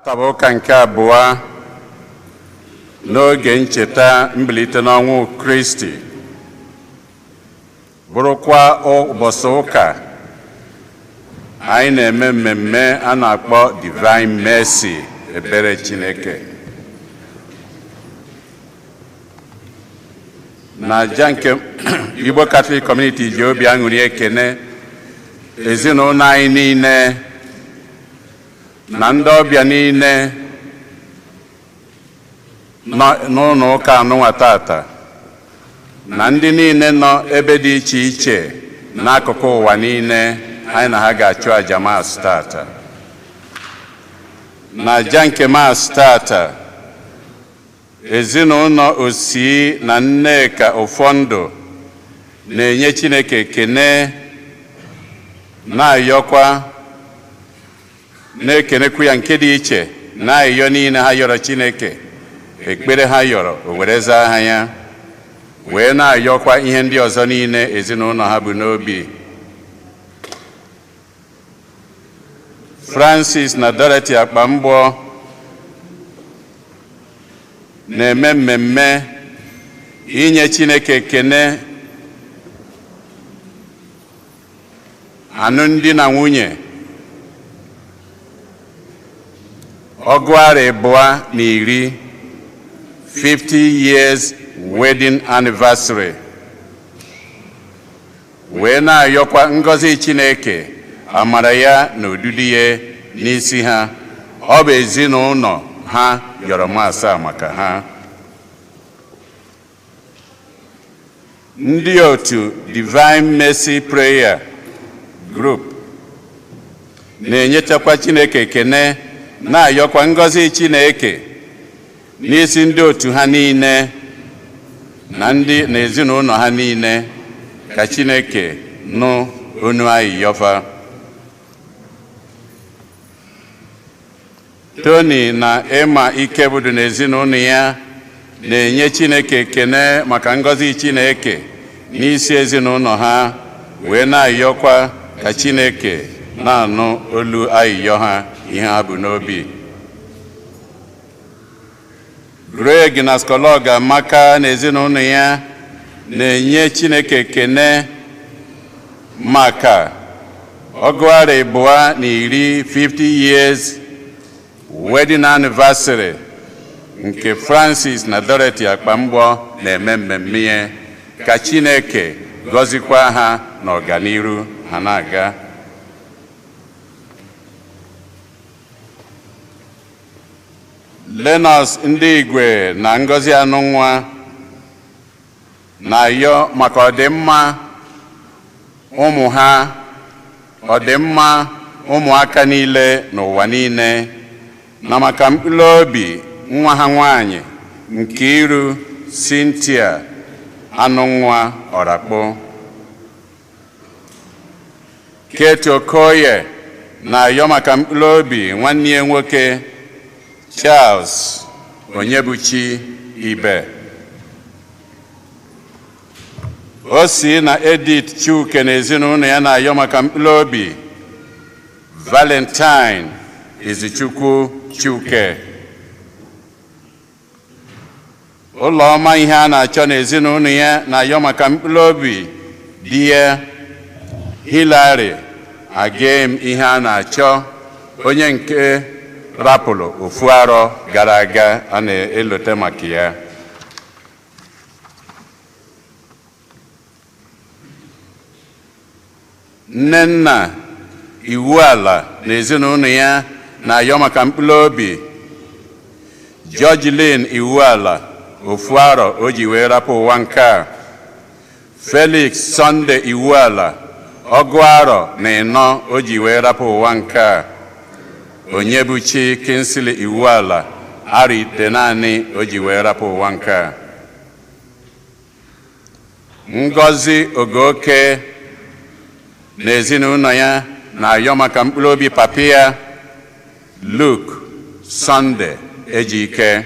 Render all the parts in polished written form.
Taa bụ ụka nke abụọ n'oge ncheta mbilite n'ọnwụ Kristi, bụrụkwa ụbọchị ụka anyị na-eme mmemme a na-akpọ Divine Mercy, ebere Chineke. Na aja nke Igbo Catholic Community ji obi aṅụrị ekene ezinụlọ anyị niile na ndị ọbịa niile nọ n'ụlọ ụka anụnwa tata na ndị niile nọ ebe dị iche iche n'akụkụ ụwa niile anyị na ha ga-achụ aja Mass tata. Na aja nke Mass tata, ezinụlọ Osi na Nneka Ụfọndụ na-enye Chineke ekene, na-ayọkwa, na-ekenekwu ya nke dị iche na ayịyọ niile ha yọrọ Chineke, ekpere ha yọrọ o were zaa ha ya, wee na-ayọkwa ihe ndị ọzọ niile ezinụlọ ha bu n'obi. Francis na Dorothy Akpamgbọ na-eme mmemme inye Chineke ekene alụmdi na nwunye ọgụ arọ ịbụọ na iri, 50 years wedding anniversary, wee na-ayọkwa ngọzi Chineke, amara ya na odudu ya n'isi ha. Ọ bụ ezinụlọ ha yọrọ Mass a maka ha. Ndị otu Divine Mercy Prayer Group na-enyechakwa Chineke ekene, na-ayọkwa ngọzi Chineke n'isi ndị otu ha niile na ndị na ezinụlọ ha niile, ka Chineke nụ onu ayịyọ fa. Tony na Emma Ikebudu na ezinụlọ ya na-enye Chineke ekene maka ngọzi Chineke n'isi ezinụlọ ha, wee na-ayọkwa ka Chineke na-anụ olu ayịyọ ha, ihe ha bu n'obi. Greg na Skologa Amaka na ezinụlọ ya na-enye Chineke ekene maka ọgụ arọ ịbụọ na iri, 50 years wedding anniversary nke Francis na Dorothy Akpamgbọ na-eme mmemme ya, ka Chineke gọzikwa ha na ọganiru ha na-aga. Lenọs ndị Igwe na Ngọzi Anụnwa na-ayọ maka ọdịmma ụmụ ha, ọdịmma ụmụaka niile n'ụwa niile, na maka mkpụrụ obi nwa ha nwanyị Nkiru Cynthia Anụnwa Ọrakpụ. Kate Okoye na-ayọ maka mkpụrụ obi nwanne ya nwoke Charles Onyebuchi Ibe. Osi na Edith Chuke na ezinụlọ ya na-ayọ maka mkpụrụ obi Valentine Izuchukwu Chuke. Ụlọma ihe a na-achọ n'ezinụlọ ya na-ayọ maka mkpụrụ obi di ya Hilary Agem ihe a na-achọ, onye nke rapụrụ ofu arọ gara aga a na-elote maka ya. Nnenna Iwuala na ezinụlọ ya na-ayọ maka mkpụrụ obi Georgeline Iwuala, ofu arọ o ji wee rapụ ụwa nke a. Felix Sunday Iwuala, ọgụ arọ na ịnọ o ji wee rapụ ụwa nke a. Onyebuchi Kingsley Iwuala, arọ itenaanị o ji wee rapụ ụwa nke a. Ngọzi Ogoke na ezinụlọ ya na-ayọ maka mkpụrụ obi papi ya Luke Sunday Ejike,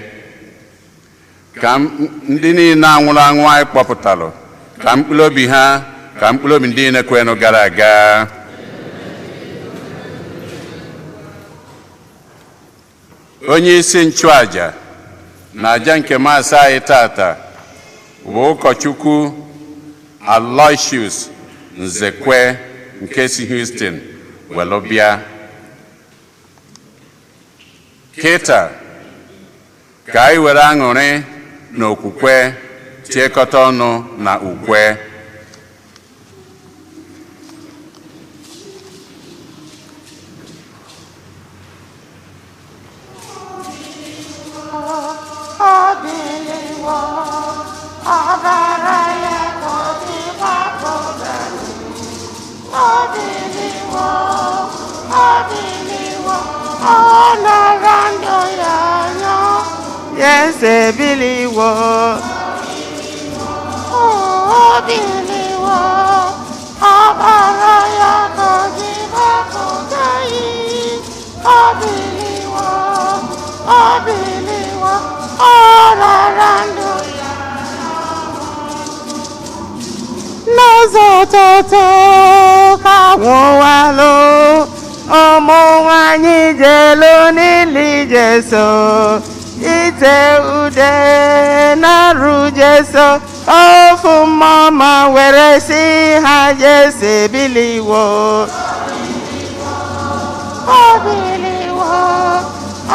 ka ndị niile anwụrụ anwụ anyị kpọpụtalụ, ka mkpụrụ obi ha, ka mkpụrụ obi ndị niile kwenụ gara aga. Onye isi nchụaja na aja nke Mass anyị tata bụ ụkọchukwu Aloysius Nzekwe nke si Houston welu bịa. Kịta ka anyị were aṅụrị na okwukwe tiekọta ọnụ na ukwe. Obiliwo, ọbara ya ka o ji gbapụta anyị. Obiliwo, obiliwo, ọ nara ndụ ya nyọ. Jesu ebiliwo. Obiliwo, ọbara ya ka o ji gbapụta anyị. Obiliwo, obiliwo, ọ nara ndụ ya. N'ụzọ ụtụtụ ka nwụwalụ, ụmụ nwanyị jelu n'ili Jesu ite ude na-arụ Jesu. Ofu mmụọ were si ha, Jesu ebiliwo. Obiliwo,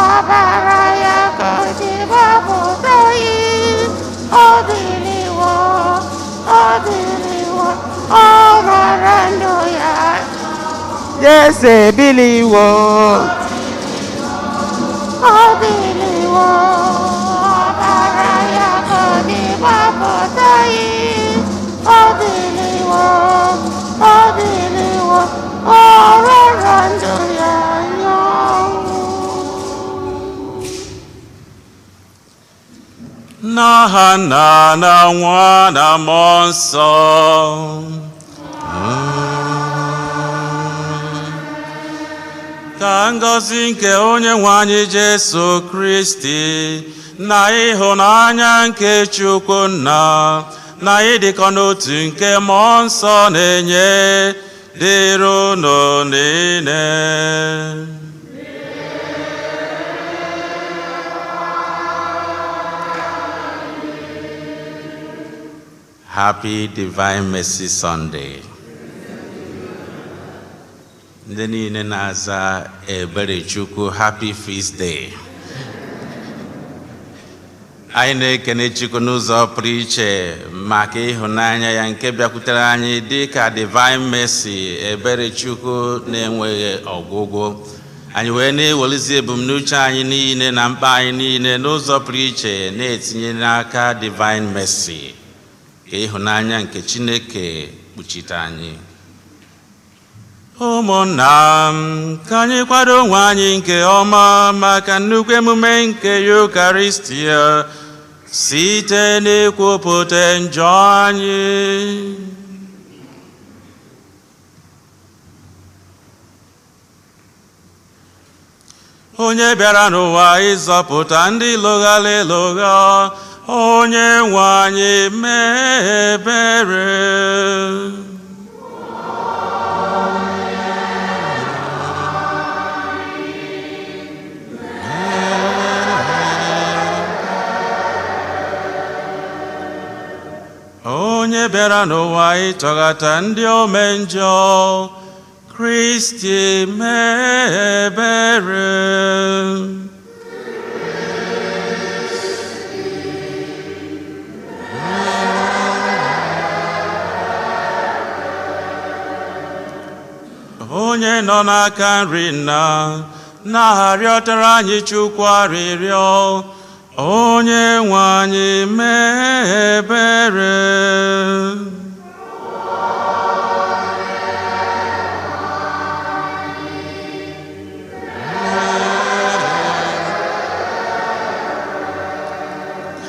ọbara ya ka o ji gbapụta anyị. Obiliwo, obiliwo, ọ rara ndụ ya. Jesu ebiliwo. Obiliwo, ọbara ya ka o ji gbapụta anyị. Obiliwo, obiliwo, ọ rara ndụ ya nye ọnwụ. N'aha Nna na Nwa na Mmụọ Nsọ. Ka ngọzi nke onye nwe anyị Jesu Kristi na ịhụnanya nke Chukwu Nna na ịdịkọ n'otu nke Mmụọ Nsọ na-enye dịrị unu niile. Happy Divine Mercy Sunday. Ndị niile na-aza ebere Chukwu, Happy Feast Day. Anyị na-ekene Chukwu n'ụzọ pụrụ iche maka ịhụnanya ya nke bịakwutere anyị dị ka Divine Mercy, ebere Chukwu na-enweghị ọgwụgwụ. Anyị wee na-ewelizi ebumnuche anyị niile na mkpa anyị niile n'ụzọ pụrụ iche na-etinye n'aka Divine Mercy, ka ịhụnanya nke Chineke kpuchite anyị. Ụmụnna m, ka anyị kwado onwe anyị nke ọma maka nnukwu emume nke Eucharistia site n'ikwupụta njọ anyị. Onye bịara n'ụwa ịzọpụta ndị lụghara elogha, onye nwe anyị mee ebere. Onye bịara n'ụwa ịtọghata ndị ome njọ, Kristi mee ebere. Onye nọ n'aka nri nna na-arịọtara anyị Chukwu arịrịọ, onye nwe anyị mee ebere.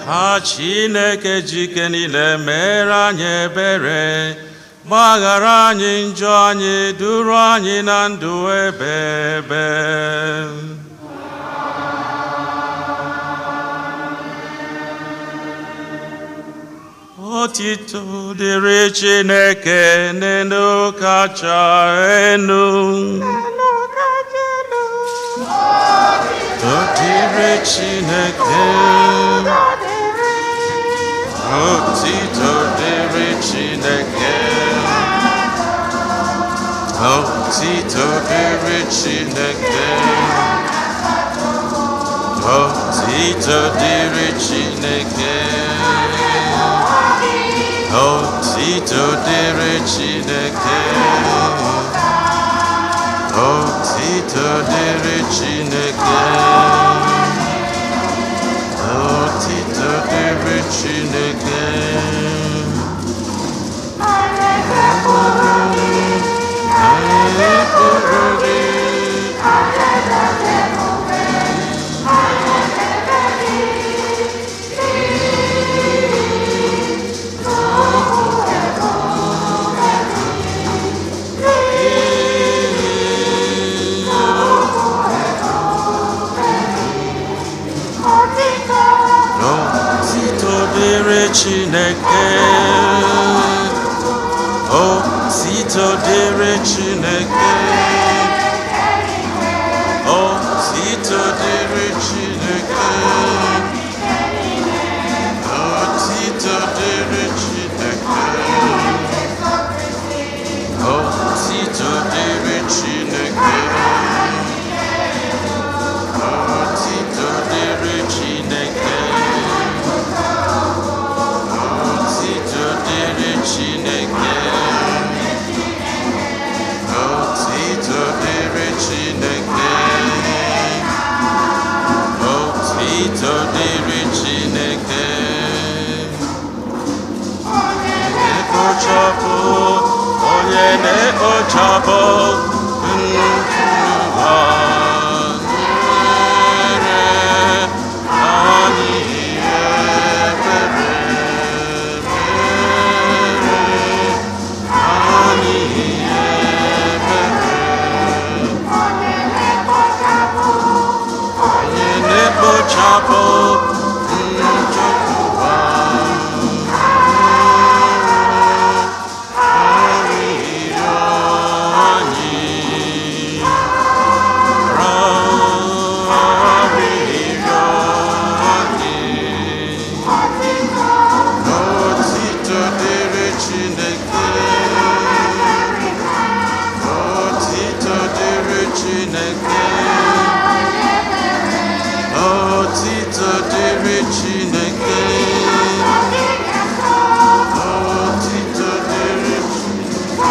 Ha Chineke jike niile mere anyị ebere, gbaghara anyị njọ anyị, duru anyị na ndụ ebe ebe. Otito dịrị Chineke n'elu kacha enu. Elu kacha elu. Otito dịrị Chineke. Otito dịrị Chineke. Otito dịrị Chineke. Otito dịrị Chineke. Otito dịrị Chineke. Otito dịrị Chineke. Otito dịrị Chineke. Anyị kpụrụ gị. Otito dịrị Chineke. Otito dịrị Chineke. Otito dịrị Chineke. Otito dịrị Chineke. Otito dịrị Chineke. Otito dịrị Chineke. Otito dịrị Chineke. Otito dịrị Chineke. Otito dịrị Chineke. Na-ekpochapụ, onye na-ekpochapụ njọ ụwa, mere anyị ebere, mere anyị ebere. Onye na-ekpochapụ njọ ụwa, arịrịọ anyị, arịrịọ anyị. Otito dịrị Chineke. Otito dịrị Chineke. Otito dịrị Chineke. Otito dịrị Chineke.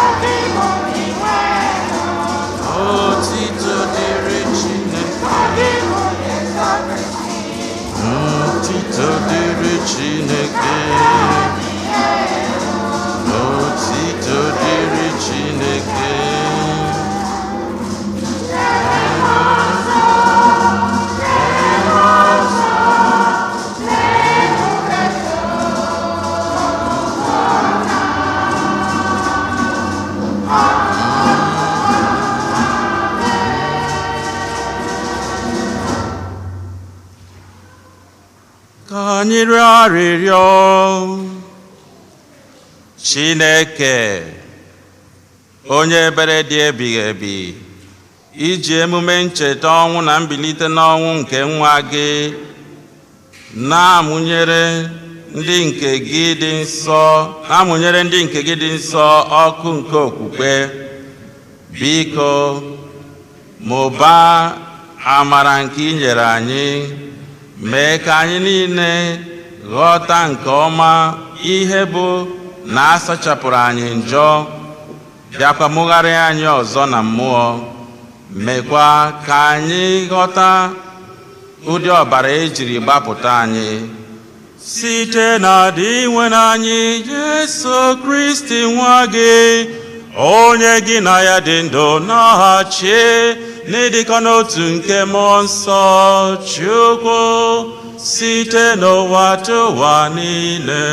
Otito dịrị Chineke. Otito dịrị Chineke. Otito dịrị Chineke. Ka anyị rịọ arịrịọ. Chineke, onye ebere dị ebighị ebi, iji emume ncheta ọnwụ na mbilite n'ọnwụ nke nwa gị na-amụnyere ndị nke gị dị nsọ, na-amụnyere ndị nke gị dị nsọ ọkụ nke okwukwe, biko mụbaa amara nke ị nyere anyị, mee ka anyị niile ghọta nke ọma ihe bụ na a sachapụrụ anyị njọ, bịakwa mụgharịa anyị ọzọ na mmụọ, mekwa ka anyị ghọta ụdị ọbara ejiri gbapụta anyị, site na Dinwenụ anyị Jesu Kristi, nwa gị, onye gị na ya dị ndụ na-achị n'ịdịkọ n'otu nke Mmụọ Nsọ Chukwu, site n'ụwa tụwa niile.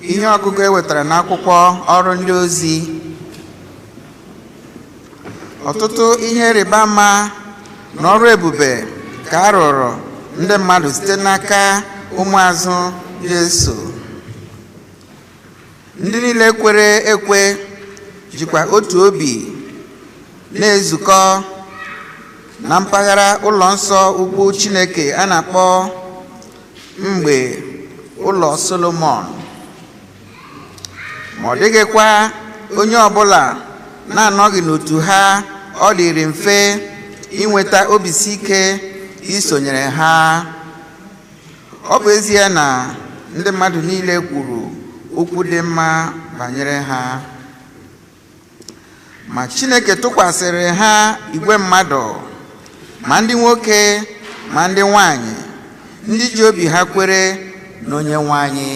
Ihe ọgụgụ e wetara n'akwụkwọ Ọrụ Ndị Ozi. Ọtụtụ ihe ịrịba ama na ọrụ ebube ka a rụrụ ndị mmadụ site n'aka ụmụazụ Jesu. Ndị niile kwere ekwe jikwa otu obi na-ezukọ na mpaghara ụlọ nsọ ukwu Chineke a na-akpọ mgbe ụlọ Solomọn. Ma ọ dịghịkwa onye ọbụla na-anọghị n'otu ha ọ dịrị mfe inweta obisi ike isonyere ha. Ọ bụ ezie na ndị mmadụ niile kwuru okwu dị mma banyere ha, ma Chineke tụkwasịrị ha igwe mmadụ, ma ndị nwoke ma ndị nwanyị, ndị ji obi ha kwere n'Onye nwe anyị.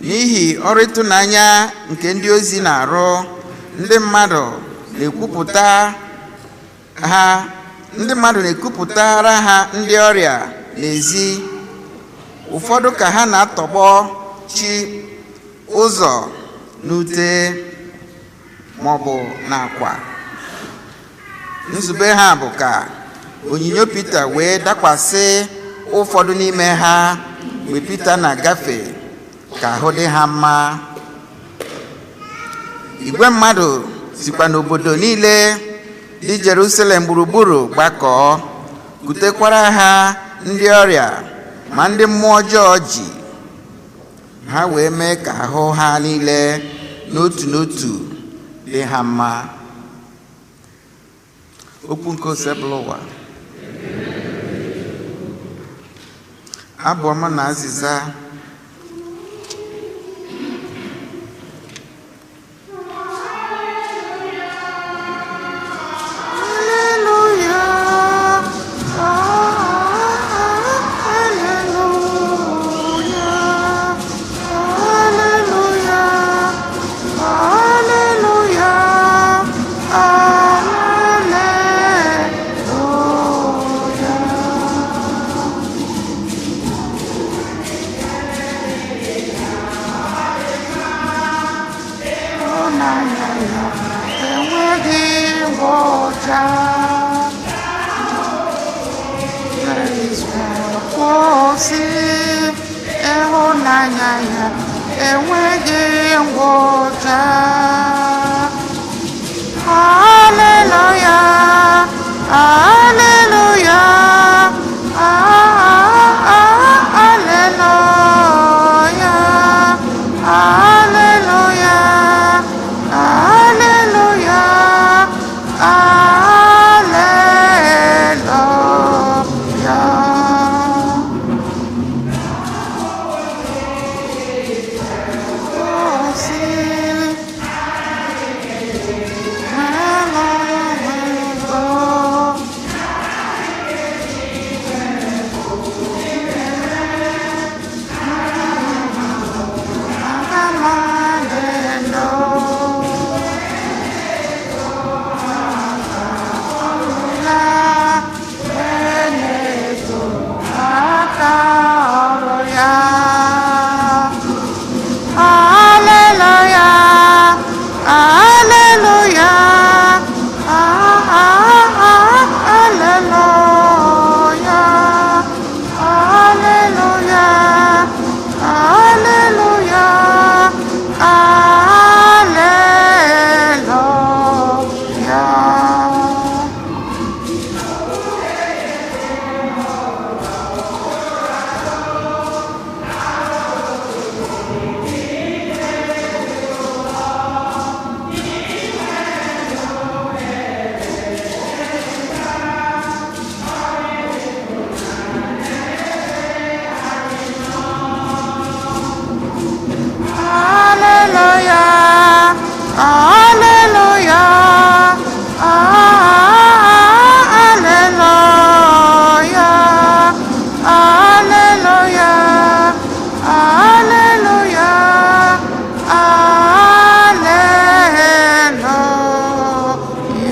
N'ihi ọrụ ịtụnanya nke ndị ozi na-arụ, ndị mmadụ na-ekwupụtara ha ndị ọrịa n'ezi, ụfọdụ ka ha na-atọgbọ chi ụzọ n'ute maọbụ n'akwa. Nzube ha bụ ka onyinyo Pita wee dakwasị ụfọdụ n'ime ha mgbe Pita na-agafe, ka ahụ dị ha mma. Igwe mmadụ sikwa n'obodo niile dị Jerusalem gburugburu gbakọọ, kutekwara ha ndị ọrịa ma ndị mmụọ ọjọọ ji ha, wee mee ka ahụ ha niile n'otu n'otu dị ha mma. Okwu nke Osebụlụwa. Abụ ọma na azịza. Hallelujah. Hallelujah. Hallelujah. Hallelujah. Hallelujah. Ịhụnanya ya enweghị ngwụcha. Kwụsị, ịhụnanya ya enweghị ngwụcha. Hallelujah, hallelujah, hallelujah, hallelujah, hallelujah, hallelujah. Kwụsị. Hallelujah. Hallelujah, hallelujah, hallelujah, hallelujah, hallelujah, hallelujah. Hallelujah, hallelujah, hallelujah, hallelujah, hallelujah,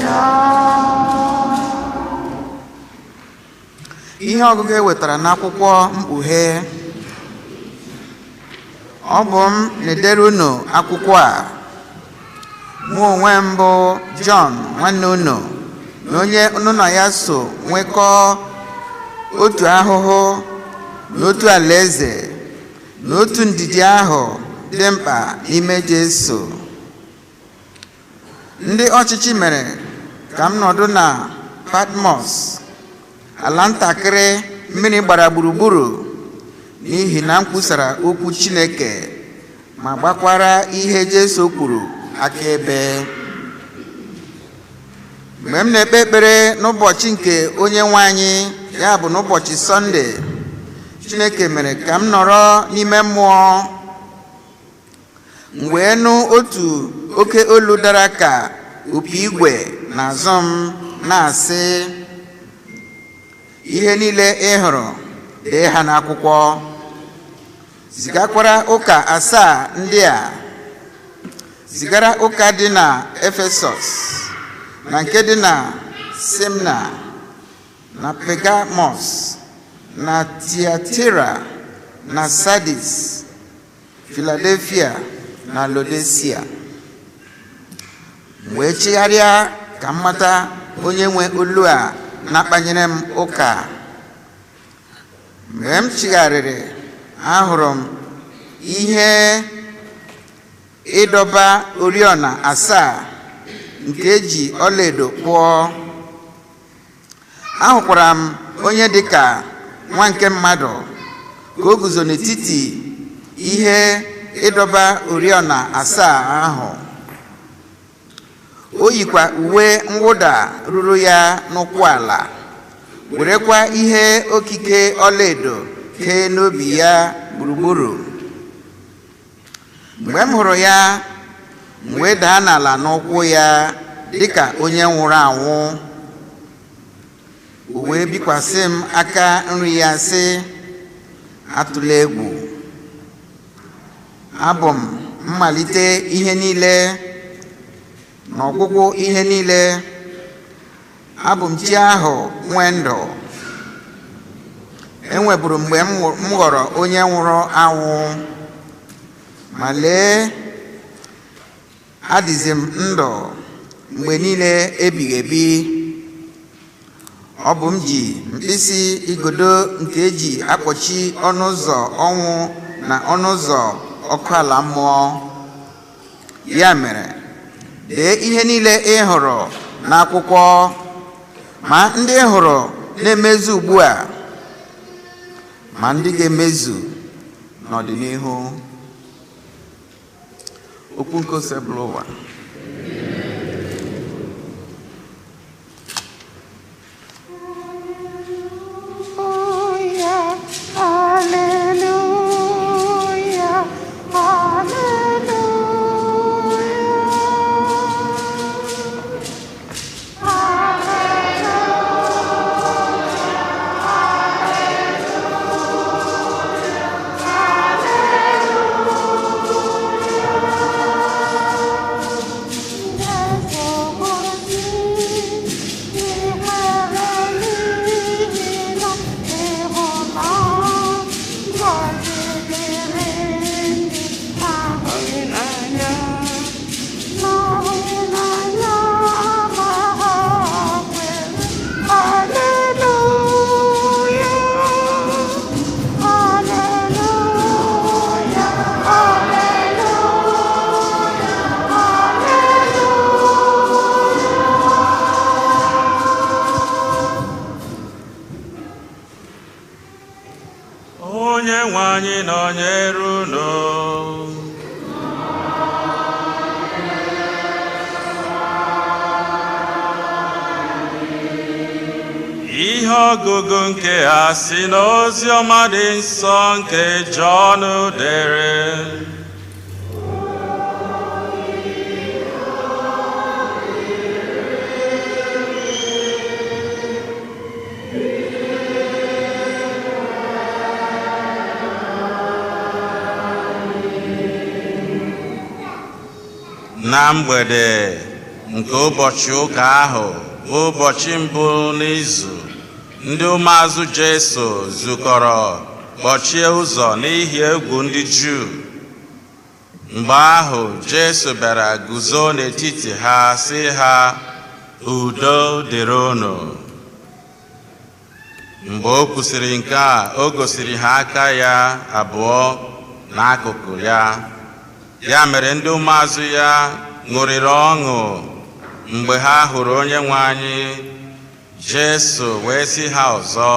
hallelujah. Ihe ọgụgụ e wetara n'akwụkwọ Mkpughe. Ọ bụ m na-edere unu akwụkwọ a, mụ onwe m bụ Jọn nwanne unu na onye unu na ya so nwekọọ otu ahụhụ na otu alaeze na otu ndidi ahụ dị mkpa n'ime Jesu. Ndị ọchịchị mere ka m nọdụ na Patmos, ala ntakịrị mmiri gbara gburugburu, n'ihi na m kwusara okwu Chineke ma gbakwara ihe Jesu kwuru akaebe. Mgbe m na-ekpe ekpere n'ụbọchị nke Onye nwe anyị, ya bụ n'ụbọchị Sọnde, Chineke mere ka m nọrọ n'ime mmụọ. M wee nụ otu oke olu dara ka opi igwe n'azụ m na-asị, ihe niile ị hụrụ dee ha n'akwụkwọ, zigakwara ụka asaa ndị a, zigara ụka dị na Efesọs na nke dị na Simna na Pegamọs na Tiatira na Sadis, Filadelfia na Laodisia. M wee chigharịa ka m mata onye nwe olu a na-akpanyere m ụka. Mgbe m chigharịrị, ahụrụ m ihe ịdọba oriọna asaa nke eji ọlaedo kpụọ. Ahụkwara m onye dịka nwa nke mmadụ ka o guzo n'etiti ihe ịdọba oriọna asaa ahụ. O yikwa uwe mwụda ruru ya n'ụkwụ ala, werekwa ihe okike ọlaedo kee n'obi ya gburugburu. Mgbe m hụrụ ya, m wee daa n'ala n'ụkwụ ya dịka onye nwụrụ anwụ. O wee bikwasị m aka nri ya sị, atụla egwu, abụ m mmalite ihe niile na ọgwụgwụ ihe niile. Abụ m chi ahụ nwe ndụ. Enweburu mgbe m ghọrọ onye nwụrụ anwụ, ma lee, adịzi m ndụ mgbe niile ebighị ebi. Ọ bụ m ji mkpịsị igodo nke eji akpọchi ọnụ ụzọ ọnwụ na ọnụ ụzọ ọkụ ala mmụọ. Ya mere, dee ihe niile ị hụrụ n'akwụkwọ, ma ndị ị hụrụ na-emezu ugbu a, ma ndị ga-emezu n'ọdịnihu. Okwu nke Osebụlụwa. Hallelujah, hallelujah, Onye nwe anyị nọnyere unu. Ihe ọgụgụ nke a si n'ozi ọma dị nsọ nke Jọn dere. Na mgbede nke ụbọchị ụka ahụ bụ ụbọchị mbụ n'izu, ndị ụmụazụ Jesu zukọrọ kpọchie ụzọ n'ihi egwu ndị Juu. Mgbe ahụ Jesu bịara guzo n'etiti ha, sị ha, "Udo dịrị unu." Mgbe o kwusịrị nke a, o gosiri ha aka ya abụọ n'akụkụ ya. Ya mere ndị ụmụazụ ya ṅụrịrị ọṅụ mgbe ha hụrụ Onye nwe anyị. Jesu wee sị ha ọzọ,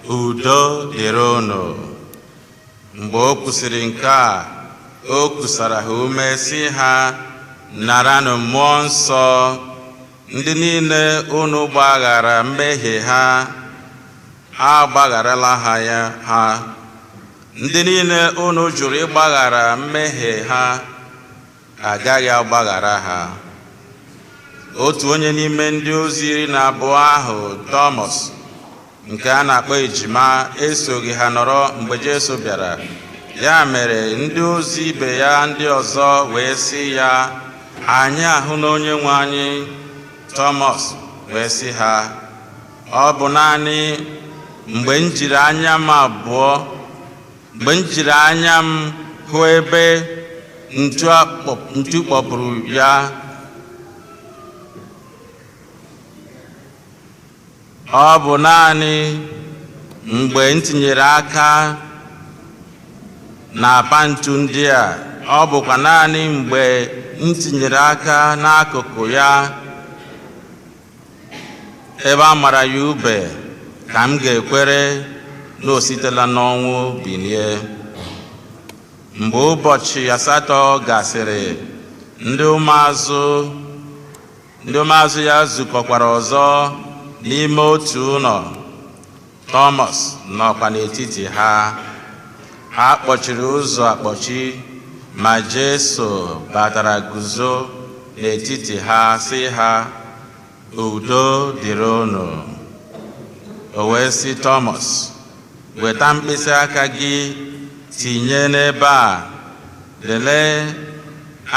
"Udo dịrị unu." Mgbe o kwusịrị nke a, o kusara ha ume, sị ha, "Naranụ Mmụọ Nsọ. Ndị niile unu gbaghara mmehie ha, a gbagharala ha ya ha. Ndị niile unu jụrụ ịgbaghara mmehie ha, agaghị agbaghara ha." Otu onye n'ime ndị ozi 12 ahụ, Tọmọs, nke a na-akpọ Ejima, esoghị ha nọrọ mgbe Jesu bịara. Ya mere ndị ozi ibe ya ndị ọzọ wee sị ya, "Anyị ahụ na Onye nwe anyị." Tọmọs wee sị ha, "Ọ bụ naanị mgbe m jiri anya m abụọ, mgbe m jiri anya m hụ ebe ntu kpọpụrụ ya, ọ bụ naanị mgbe m tinyere aka na apa ntu ndị a, ọ bụkwa naanị mgbe m tinyere aka n'akụkụ ya ebe a mara ya ube, ka m ga-ekwere na o sitela n'ọnwụ bilie." Mgbe ụbọchị 8 gasịrị, ndị ụmụazụ ya zukọkwara ọzọ n'ime otu ụlọ. Tọmọs nọkwa n'etiti ha. A kpọchiri ụzọ akpọchi, ma Jesu batara guzo n'etiti ha, sị ha, "Udo dịrị unu." O wee sị Tọmọs, "Weta mkpịsị aka gị tinye n'ebe a, lelee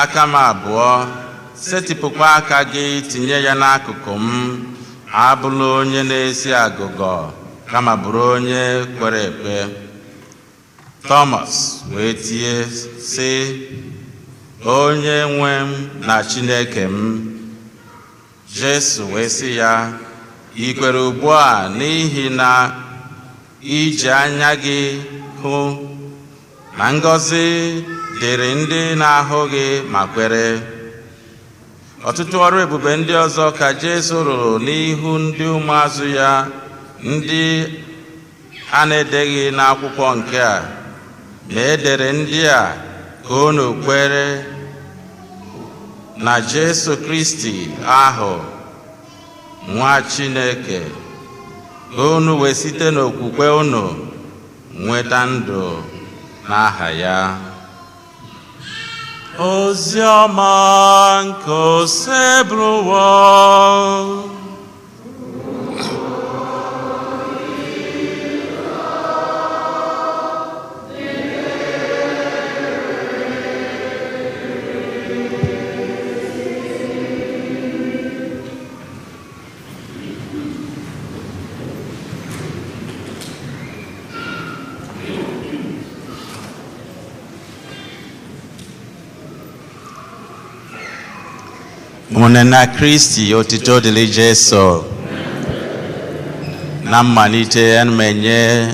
aka m abụọ. Setịpụkwa aka gị tinye ya n'akụkụ m. Abụla onye na-esi agụgọ, kama bụrụ onye kwere ekwe." Tọmọs wee tie sị, "Onye nwe m na Chineke m." Jesu wee sị ya, "Ị kwere ugbu a n'ihi na iji anya gị hụ? Na ngọzi dịrị ndị na-ahụghị ma kwere." Ọtụtụ ọrụ ebube ndị ọzọ ka Jesu rụrụ n'ihu ndị ụmụazụ ya, ndị a na-edeghị n'akwụkwọ nke a. Ma e dere ndị a ka unu kwere na Jesu Kristi ahụ, nwa Chineke, ka unu wee site n'okwukwe unu nweta ndụ n'aha ya. Ozi ọma nke Osebụrụwa. Ụmụnne na Kristi, otito dịrị Jesu. Na mmalite, ana m enye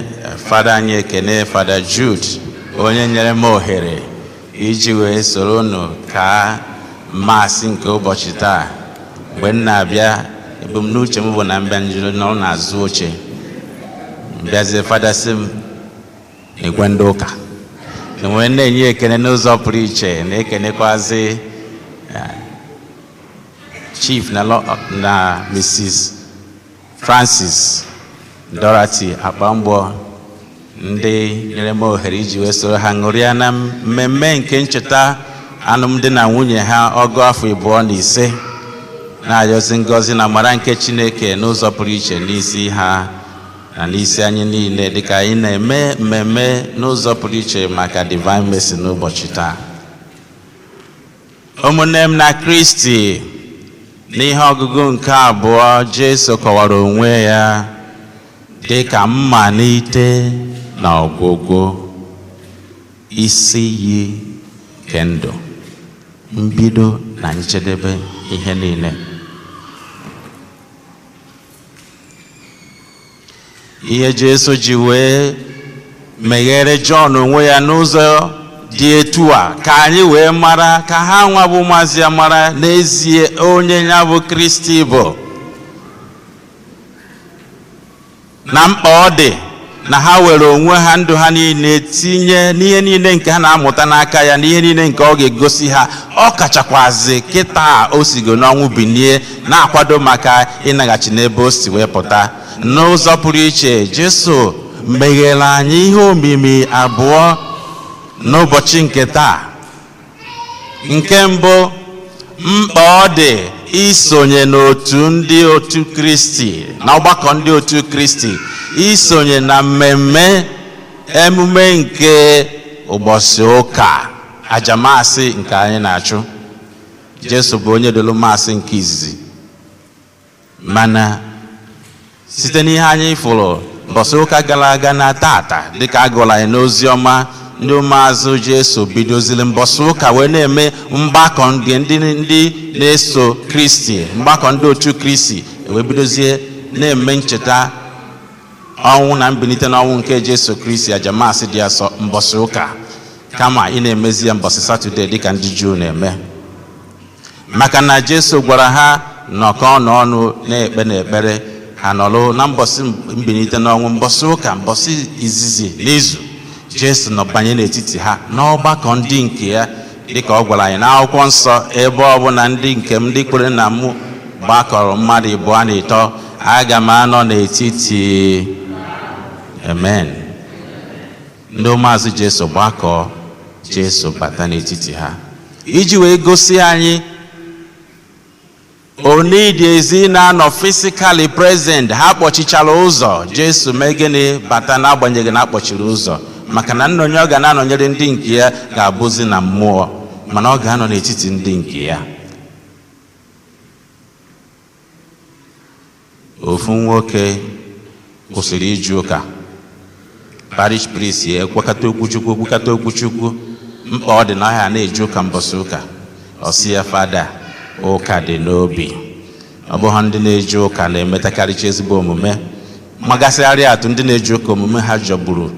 Fada anyị ekene, Fada Jude, onye nyere m ohere iji wee soro unu ka Mass nke ụbọchị taa. Mgbe m na-abịa, ebumnuche m bụ na mbịa njiri nọrọ n'azụ oche. Mbịazie, Fada sị m na-ekwe ndị ụka enwee na-enye ekene n'ụzọ pụrụ iche, na-ekenekwazi Chief na Mrs. Francis Dorothy Akpamgbo, ndị nyere m ohere iji wee soro ha ṅụrịa na mmemme nke ncheta alụmdi na nwunye ha 25, na-ayọzi ngọzi na amara nke Chineke n'ụzọ pụrụ iche n'isi ha na n'isi anyị niile, dịka anyị na-eme mmemme n'ụzọ pụrụ iche maka Divine Mercy n'ụbọchị taa. Ụmụnne m na Kristi, n'ihe ọgụgụ nke abụọ, Jesu kọwara onwe ya dị ka mmalite na ọgwụgwụ, isi iyi nke ndụ. Nke ndụ, mbido na njedebe ihe niile. Ihe Jesu ji wee meghere Jọn onwe ya n'ụzọ dị etu a, ka anyị wee mara, ka ha nwa bụ ụmụazị ya mara n'ezie onye ya bụ Kristi bụ, na mkpa ọ dị na ha were onwe ha, ndụ ha niile tinye n'ihe niile nke ha na-amụta n'aka ya, n'ihe niile nke ọ ga-egosi ha. Ọ kachakwazi kịta o sigo n'ọnwụ binie, na-akwado maka ịnaghachi n'ebe o si wee pụta. N'ụzọ pụrụ iche, Jesu meghere anyị ihe omimi abụọ n'ụbọchị nke taa. Nke mbụ, mkpa ọ dị isonye n'otu ndị otu Kristi, na ọgbakọ ndị otu Kristi, isonye na mmemme emume nke ụbọchị ụka, ajamasị nke anyị na-achụ. Jesu bụ onye dolu masị nke izizi, mana site n'ihe anyị fụrụ ụbọchị ụka gara aga na tata, dịka a gụrụ anyị n'ozi ọma, ndị ụmụazụ Jesu bidoziri mbọsị ụka wee na-eme mgbakọ ndị na-eso Kristi, mgbakọ ndị otu Kristi, wee bidozie na-eme ncheta ọnwụ na mbilite n'ọnwụ nke Jesu Kristi, ajamasị dị asọ mbọsị ụka, kama ị na-emezi ya mbọsị Satọde dịka ndị Juu na-eme. Maka na Jesu gwara ha nọkọ n'ọnụ na-ekpe n'ekpere, ha nọrọ na mbọsị mbilite n'ọnwụ, mbọsị ụka, mbọsị izizi n'izu, Jesu nọ banye n'etiti ha n'ọgbakọ ndị nke ya, dịka ọ gwara anyị n'akwụkwọ nsọ, ebe ọbụla ndị nke m ndị kwere na mụ gbakọrọ mmadụ ịbụọ na ịtọ, aga m anọ n'etiti. Amen. Ndị ụmụazụ Jesu gbakọọ, Jesu bata n'etiti ha iji wee gosi anyị onidi ezi na-anọ physically present. Ha kpọchichara ụzọ, Jesu mee gịnị? Bata, n'agbanyeghị na akpọchiri ụzọ, maka na nnọnye ọ ga na-anọnyere ndị nke ya ga-abụzi na mmụọ, mana ọ ga-anọ n'etiti ndị nke ya. Ofu nwoke kwụsịrị ije ụka, parish priest ya ekwekata okwuchukwu, okwukata okwuchukwu, mkpa ọ dị na ọhịa na-eje ụka mbọsị ụka. Ọ sị ya, fada, ụka dị n'obi. Ọ bụghị ndị na-eje ụka na-emetakarịcha ezigbo omume, magasịgharị atụ ndị na-eje ụka omume ha jọgburu.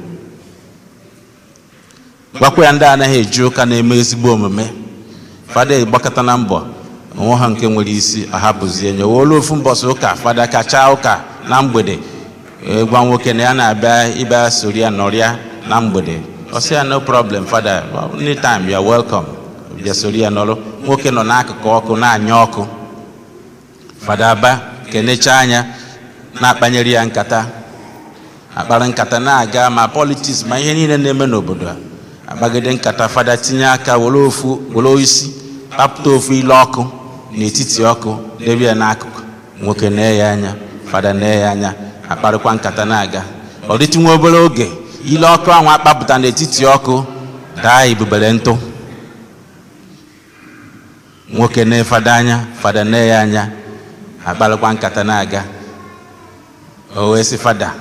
Gwakwa ya ndị anaghị eje ụka na-eme ezigbo omume. Fada gbakọta na mbọ onwe ha nke nwere isi, ahapụzie nye olu. Ofu mbọsị ụka, fada kacha ụka na mgbede, gwa nwoke na ya na-abịa ịbịa soro ya nọrịa na mgbede. Ọ sị ya, no problem fada, anytime you are welcome. Bịa soro ya nọrọ. Nwoke nọ n'akụkụ ọkụ na-anya ọkụ. Fada aba kenecha anya, na-akpanyere ya nkata, akpara nkata na-aga ma politiks ma ihe niile na-eme n'obodo a. Akpagide nkata, fada tinye aka were ofu were isi kpapụta ofu ile ọkụ n'etiti ọkụ, debe ya n'akụkụ. Nwoke nee ya anya, fada nee ya anya, akparịkwa nkata na-aga. Ọ dịtụ nwa obere oge, ile ọkụ ahụ akpapụta n'etiti ọkụ daa ibubere ntụ. Nwoke nee fada anya, fada nee ya anya, akparịkwa nkata na-aga. O wee sị fada,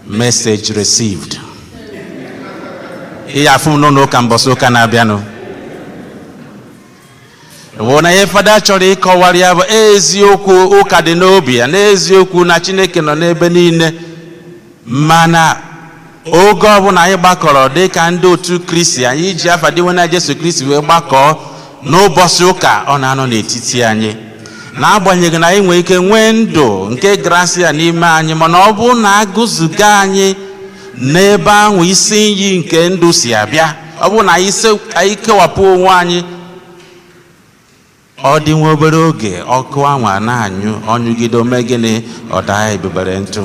message received. Ihe afụ m n'ụlọ ụka mbọsị ụka na-abịanụ bụ na ihe fada chọrọ ịkọwara ya bụ eziokwu, ụka dị n'obi ya, n'eziokwu na Chineke nọ n'ebe niile, mana oge ọbụla anyị gbakọrọ dịka ndị otu Kristi, anyị ji afa dị na Jesu Kristi wee gbakọọ n'ụbọchị ụka, ọ na-anọ n'etiti anyị. N'agbanyeghị na anyị nwere ike nwee ndụ nke grasia n'ime anyị, mana ọ bụrụ na agụzụga anyị n'ebe ahụ isi iyi nke ndụ si abịa, ọ bụrụ na anyị kewapụ onwe anyị, ọ dị nwa obere oge ọkụ ahụ a na-anyụ, ọnyụgide ome gịnị, ọ daa ebubere ntụ.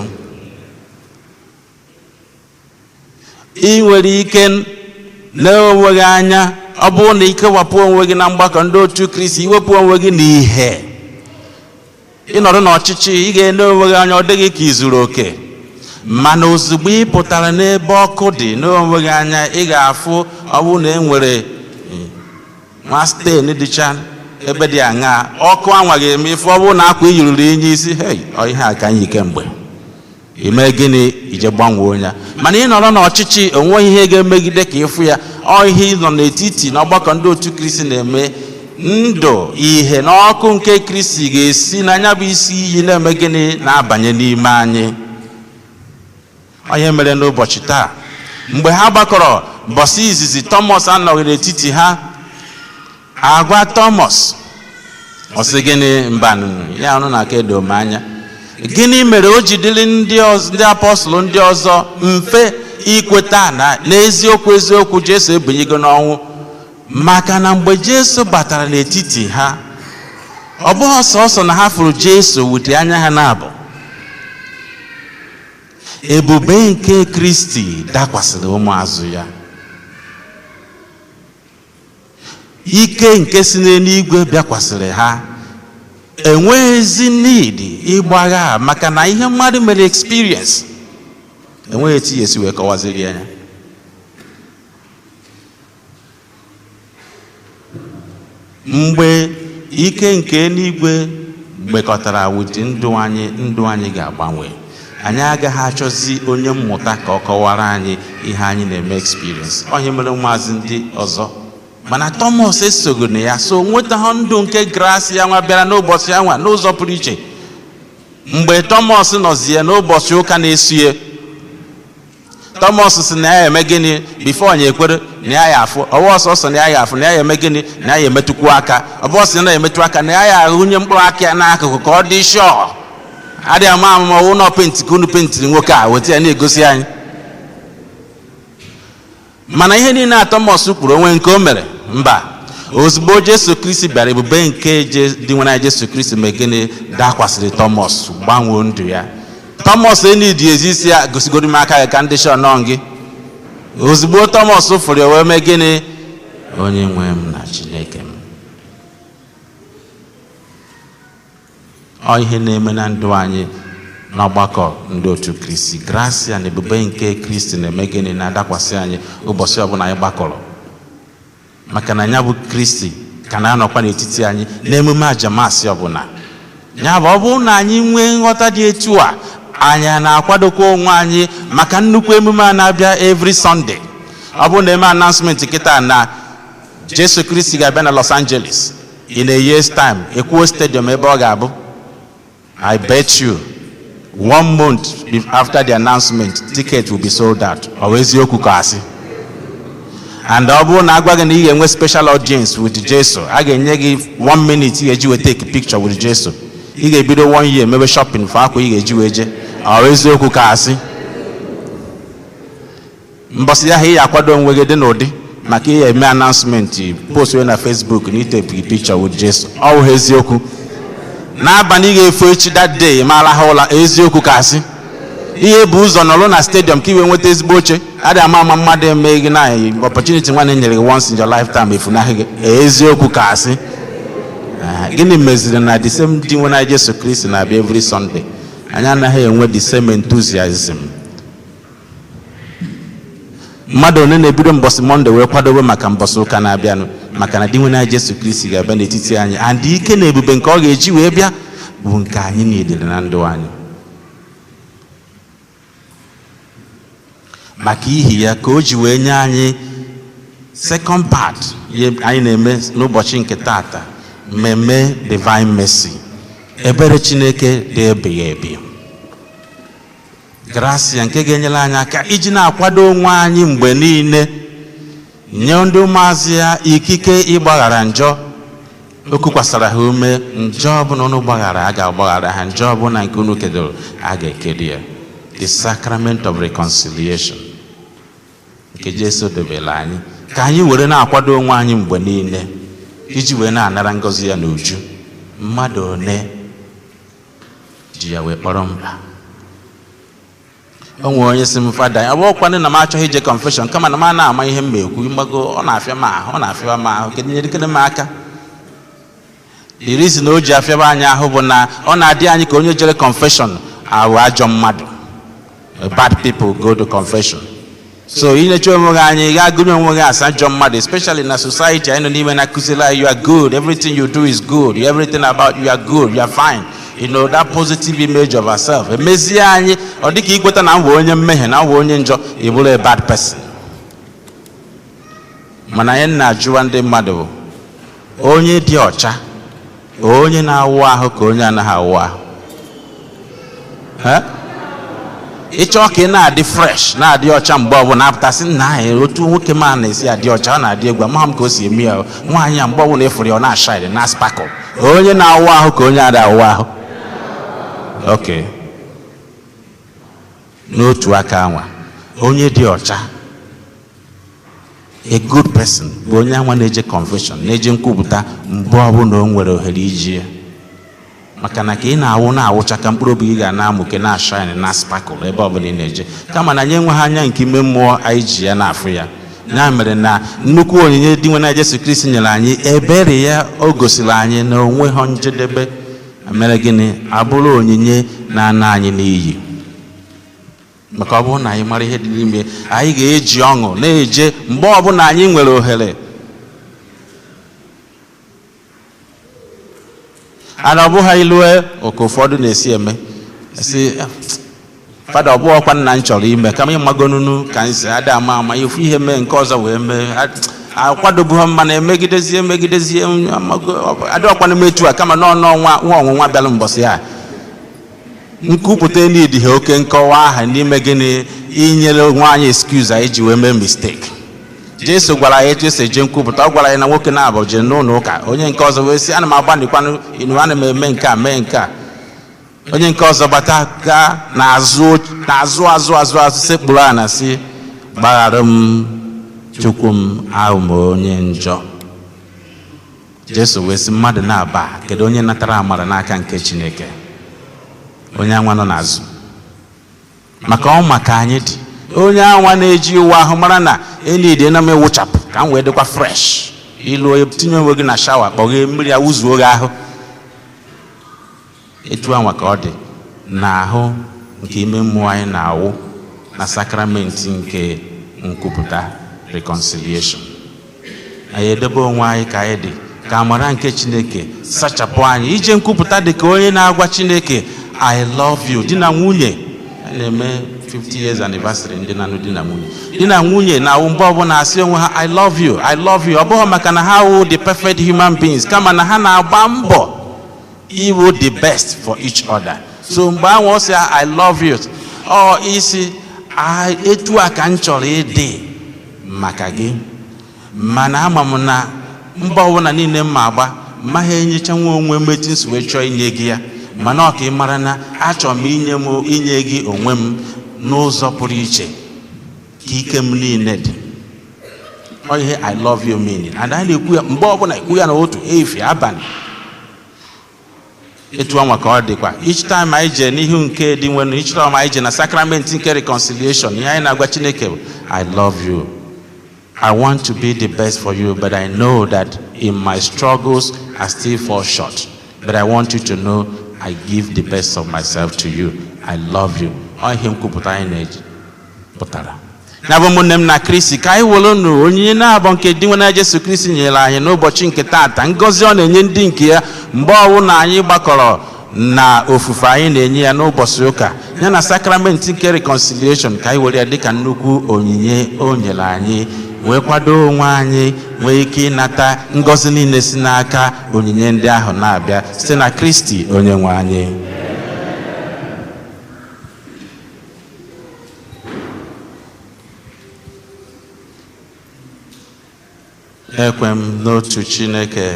Ị nwere ike na-enweghị anya, ọ bụrụ na ikewapụ onwe gị na mgbakọ ndị otu Kristi, iwepụ onwe gị n'ihe, ịnọdụ n'ọchịchị, ị ga-ene onwe gị anya, ọ dịghị ka ị zuru oke. Mana ozugbo ị pụtara n'ebe ọkụ dị n'onwe gị anya, ị ga-afụ ọ bụrụ na e nwere nwa stain dịcha ebe dị aṅaa, ọkụ anwa ga-eme ife. Ọ bụrụ na akwa iyiriri inye isi, hei, ọ ihe a ka anyị kemgbe ime gịnị, ije gbanwee onye. Mana ị nọrọ n'ọchịchị, onweghị ihe ga-emegide ka ịfụ ya. Ọ ihe nọ n'etiti n'ọgbakọ ndị otu Kristi na-eme. Ndụ, ihe na ọkụ nke Kristi ga-esi n'anya bụ isi iyi na-eme gịnị? Na-abanye n'ime anyị. Onye mere n'ụbọchị taa, mgbe ha gbakọrọ mbọsị izizi, Tọmọs anọghị n'etiti ha. Agwa Tọmọs, ọ sị gịnị? Mbanụ ya ọnụ na aka edo m anya. Gịnị mere o ji dịrị ndị apọstụl ndị ọzọ mfe ikweta na n'eziokwu eziokwu Jesu ebinyego n'ọnwụ? Maka na mgbe Jesu batara n'etiti ha, ọ bụghị sọsọ na ha fụrụ Jesu wute anya ha na-abụ. Ebube nke Kristi dakwasịrị ụmụazụ ya. Ike nke si n'eluigwe bịakwasịrị ha. Enweghịzi need ịgbagha, maka na ihe mmadụ mere experience, enweghị etu ya esi wee kọwaziri ya. Mgbe ike nke eluigwe gbekọtara wute ndụ anyị, ndụ anyị ga-agbanwe. Anyị agaghị achọzi onye mmụta ka ọ kọwara anyị ihe anyị na-eme experience. Onye mere ụmụazị ndị ọzọ, mana Tọmọs esoghị na ya, so nweta ha ndụ nke grasị ya nwa bịara n'ụbọchị ya nwa n'ụzọ pụrụ iche. Mgbe Tọmọs nọzie n'ụbọchị ụka na-esie, Tọmọs sị na ya eme gịnị bifo onye ekwere na ya ya afụ? Ọwa ọsọsọ na ya ya afụ, na ya eme gịnị? Na ya emetụkwu aka. Ọ bụ ọsọ na ya emetụ aka, na ya ya ahụnye mkpụrụ aka ya n'akụkụ ka ọ dị shọọ. Adịghị ama ama ọwụ nọ penti ka unu pentiri nwoke a weta ya na-egosi anyị. Mana ihe niile a Tọmọs kwuru, onwe nke o mere? Mba. Ozugbo Jesu Kristi bịara, ebube nke dị nwere anyị Jesu Kristi mee gịnị? Dakwasịrị Tọmọs, gbanwee ndụ ya. Tọmọs enidi ezi isi ya gosigoro m aka ya ka ndị shọ nọ gị. Ozugbo Tọmọs fụrụ ya, wee mee gịnị? Onye nwe m na Chineke m. Ọ ihe na-eme na ndụ anyị n'ọgbakọ ndị otu Kristi. Grasia na ebube nke Kristi na-eme gịnị? Na-adakwasị anyị ụbọchị ọbụla anyị gbakọrọ, maka na ya bụ Kristi ka na-anọkwa n'etiti anyị n'emume ajamasị ọbụla. Ya bụ, ọ bụrụ na anyị nwee nghọta dị etu a, anyị na-akwadokwa onwe anyị maka nnukwu emume a na-abịa every Sunday. Ọ bụrụ na eme announcement kịta na Jesu Kristi ga-abịa na Los Angeles in a year's time, ekwuo stadium ebe ọ ga-abụ, I bet you 1 month after the announcement, ticket will be sold out. Ọ bụ eziokwu ka asị? And ọ bụrụ na agwa gị na ị ga-enwe special audience with Jesu, a ga-enye gị 1 minute ị ga-eji wee take picture with Jesu, ị ga-ebido 1 year mebe shopping for akwa ị ga-eji wee jee. Ọ bụ eziokwu ka asị? Mbọsị ahụ ị ga-akwado onwe gị dị n'ụdị maka ị ga-eme announcement, post na Facebook na itepu picture with Jesu. Ọ bụ eziokwu? N'abalị ị ga-efu echi, that day, ma arahụ ụla. Eziokwu ka asị? Ihe bụ ụzọ nọrọ na stadium ka i wee nweta ezigbo oche. Adị ama ama mmadụ eme gị na opportunity nwanne nyere gị once in your lifetime efunahụ gị. Eziokwu ka asị? Gịnị meziri na the same dị nwe na Jesu Kristi na-abịa every Sunday, anyị anaghị enwe the same enthusiasm? Mmadụ one na-ebido mbọsị Mọnde wee kwadobe maka mbọsị ụka na-abịanụ, maka na di nwe na Jesu Kristi ga-abịa n'etiti anyị, and ike na ebube nke ọ ga-eji wee bịa bụ nke anyị niile na ndụ anyị. Maka ihi ya ka o ji wee nye anyị second part ihe anyị na-eme n'ụbọchị nke tata, mmemme Divine Mercy, ebere Chineke dị ebighị ebi, grasia nke ga-enyere anyị aka iji na-akwado onwe anyị mgbe niile, nye ndị ụmụazị ya ikike ịgbaghara njọ. O kukwasara ha ume, njọ ọbụla unu gbaghara a ga-agbaghara ha, njọ ọbụla nke unu kedoro a ga-ekedo ya. The sacrament of reconciliation nke Jesu dobere anyị ka anyị were na-akwado onwe anyị mgbe niile iji wee na-anara ngọzi ya n'uju. Mmadụ one ji ya wee kpọrọ mkpa. O nwere onye sị m, fada, ọ bụrụkwanụ na m achọghị ije confession, kama na m na-ama ihe m ma ekwu mgbago, ọ na-afịa m ahụ, ọ na-afịa m ahụ, kedu nyere m aka? The reason o ji afịaba anyị ahụ bụ na ọ na-adị anyị ka onye jere confession ahụ ajọ mmadụ. Bad people go to confession. So ị na-eche onwe gị anyị ga-agụnye onwe gị asa ajọ mmadụ, especially na society anyị nọ n'ime na-akụziri anyị you are good, everything you do is good, everything about you are good, you are fine. You know, that positive image of ourselves emezie anyị ọ dịka ikweta na m bụ onye mmehie, na m bụ onye njọ, ị bụrụ a bad person. Mana anyị na-ajụwa ndị mmadụ bụ onye dị ọcha, onye na-awụ ahụ ka onye anaghị awụ ahụ? Ịchọ ka ị na-adị fresh, na-adị ọcha mgbe ọbụla, apụtasị nna anyị otu nwoke ma na-esi adị ọcha, ọ na-adị egwu, amaghị m ka o si eme ya. Nwaanyị a, mgbe ọbụla ịfụrụ ya, ọ na-ashine na sparkle. Onye na-awụ ahụ ka onye ada awụ ahụ? Ok, n'otu aka anwa, onye dị ọcha, a good person, bụ onye anwa na-eje confession, na-eje nkwupụta mgbe ọbụla o nwere ohere iji ya. Maka na ka ị na-awụ na-awụcha ka mkpụrụ obi gị ga na-amụke, na-ashine, na sparkle ebe ọbụla ị na-eje. Kama na anyị enweghị anya nke ime mmụọ anyị ji ya na-afụ ya. Ya mere na nnukwu onyinye dị nwe na Jesu Kristi nyere anyị, ebere ya o gosiri anyị na onwe ha njedebe, mere gịnị? Abụrụ onyinye na-ana anyị n'iyi. Maka ọ bụrụ na anyị mara ihe dị n'ime, anyị ga-eji ọṅụ na-eje mgbe ọbụla anyị nwere ohere. Ana ọ bụghị ilue oke ụfọdụ na-esi eme, si fada, ọ bụghịkwa nna m chọrọ ime, kama ịmagonunu ka m si ada ama ama ifu ihe mee nke ọzọ wee mee, akwadobu mma na emegidezie emegidezie, adịọkwana m etu a, kama nọọ n'ọnwa nwa ọnwụnwa bịara mbọsị a. Nkwupụta n'idi ha oke nkọwa aha n'ime gịnị? Inyere onwe anyị excuse anyị ji wee mee mistake. Jesu gwara anyị etu esi eje nkwupụta. Ọ gwara anyị na nwoke na-abụ jee n'ụlọ ụka. Onye nke ọzọ wee sị, "Ana m agbanikwanụ inu, ana m eme nke a, mee nke a." Onye nke ọzọ bata gaa n'azụ n'azụ azụ azụ azụ, sekpuru ana, sị, "Gbaghara m, Chukwu m, ahụ m onye njọ." Jesu wee sị, mmadụ na-aba, kedu onye natara amara n'aka nke Chineke? Onye anwa nọ n'azụ. Maka ọ maka anyị dị onye anwa na-eji ụwa ahụ mara na enidi na m ewụchapụ ka m wee dịkwa fresh. Ilu tinye onwe gị na shower, kpọghee mmiri, awụzuo gị ahụ. Etu anwa ka ọ dị na ahụ nke ime mmụọ anyị na-awụ na sakramenti nke nkwupụta, reconciliation. Anyị edebe onwe anyị ka anyị dị, ka amara nke Chineke sachapụ anyị. Ije nkwupụta dị ka onye na-agwa Chineke, "I love you." Di na nwunye a na-eme 50 years anniversary, ndị na-anụ di na nwunye, di na nwunye na-awụ mgbe ọbụla asị onwe ha, "I love you, I love you." Ọ bụghị maka na ha wụ the perfect human beings, kama na ha na-agba mbọ iwu the best for each other. So mgbe ahụ ọ sị, "I love you," ọ isi etu a ka m chọrọ ịdị maka gị, mana ama m na mba ọbụla niile m ma agba mmaghị enyechanwa onwe m etu nsi wee chọọ inye gị ya, mana ọ ka ị mara na achọrọ m inye m, inye gị onwe m n'ụzọ pụrụ iche ka ike m niile dị. Ọ ihe "I love you" meaning, and anyị na-ekwu ya mgbe ọbụla, ekwu ya n'otu efi abalị. Etu anwa ka ọ dịkwa each time anyị jee n'ihu nke dị nwenu, each time anyị jee na sacrament nke reconciliation, ihe anyị na-agwa Chineke bụ, "I love you. I want to be the best for you, but I know that in my struggles I still fall short. But I want you to know I give the best of myself to you. I love you." Ọ ihe nkwupụta anyị na-eji pụtara. Ya bụ, ụmụnne m na Kristi, ka anyị were nụ onyinye na-abụ nke di nwe na Jesu Kristi nyere anyị n'ụbọchị nke taata, ngọzi ọ na-enye ndị nke ya mgbe ọwụ na anyị gbakọrọ na ofufe anyị na-enye ya n'ụbọchị ụka, ya na sakramenti nke reconciliation, ka anyị were ya dịka nnukwu onyinye o nyere anyị, wee kwado onwe anyị, nwee ike ịnata ngọzi niile si n'aka onyinye ndị ahụ na-abịa site na Kristi onye nwe anyị. Ekwe m n'otu Chineke,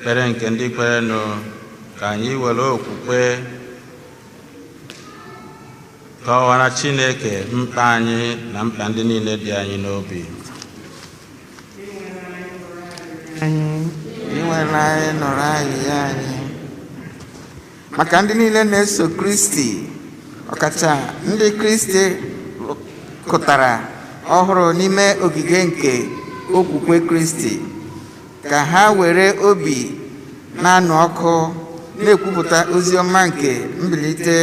Ekpere nke ndị kwerenụ. Ka anyị were okwukwe kọwara Chineke mkpa anyị na mkpa ndị niile dị anyị n'obi. Inwere anyị nọrọ anyị ya anyị maka ndị niile na-eso Kristi, ọkacha ndị Kristi kụtara ọhụrụ n'ime ogige nke okwukwe Kristi, ka ha were obi na-anụ ọkụ na-ekwupụta ozi ọma nke mbilite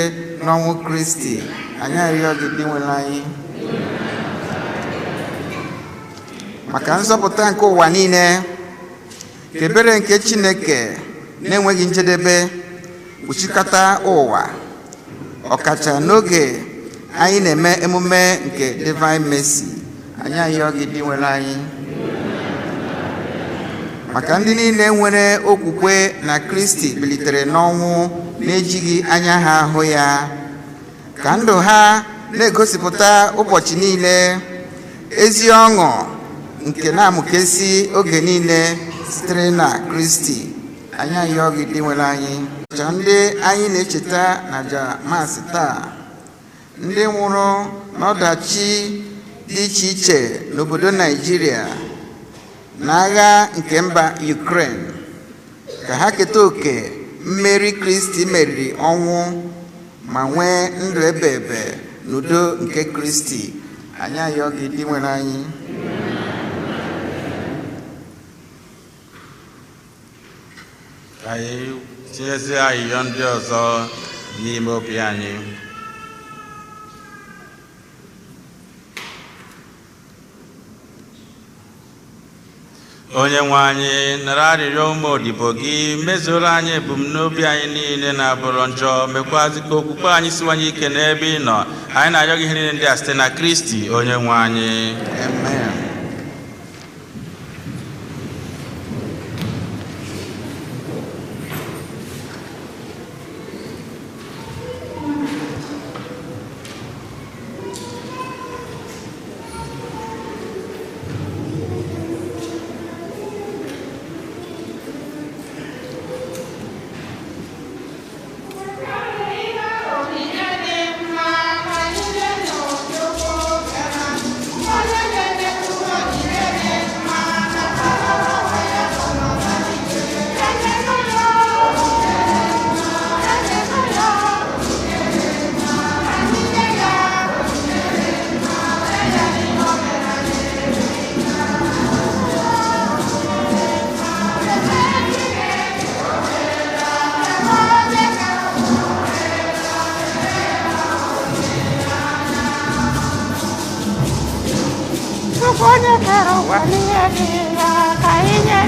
n'ọnwụ Kristi. Anyị arịọ gị, Dinwenụ anyị. Maka nzọpụta nke ụwa niile, ka ebere nke Chineke na-enweghị njedebe kpuchikọta ụwa, ọkacha n'oge anyị na-eme emume nke Divine Mercy. Anyị ayọ gị, Dinwenụ anyị. Maka ndị niile nwere okwukwe na Kristi bilitere n'ọnwụ na-ejighị anya ha hụ ya, ka ndụ ha na-egosipụta ụbọchị niile ezi ọṅụ nke na-amụkesi oge niile sitere na Kristi. Anyị ayọ gị, Dinwenụ anyị. Cha ndị anyị na-echeta na aja Maasị taa, ndị nwụrụ n'ọdachi dị iche iche n'obodo Naijiria na agha nke mba Ukraine, ka ha keta oke mmeri Kristi meriri ọnwụ ma nwee ndụ ebe ebe n'udo nke Kristi. Anyị ayọ gị, Dinwenụ anyị. Ka anyị tinyezie ayịyọ ndị ọzọ n'ime obi anyị. Onye nwe anyị, nara arịrịọ ụmụ odibo gị, mezuoro anyị ebumnobi anyị niile na-abụrụ njọ, mekwazị ka okwukwe anyị siwanye ike n'ebe ị nọ. Anyị na-arịọ gị ihe niile ndị a site na Kristi onye nwe anyị. Amen. Chukwu onye kere ụwa n'ihe dị ya ka anyị nye.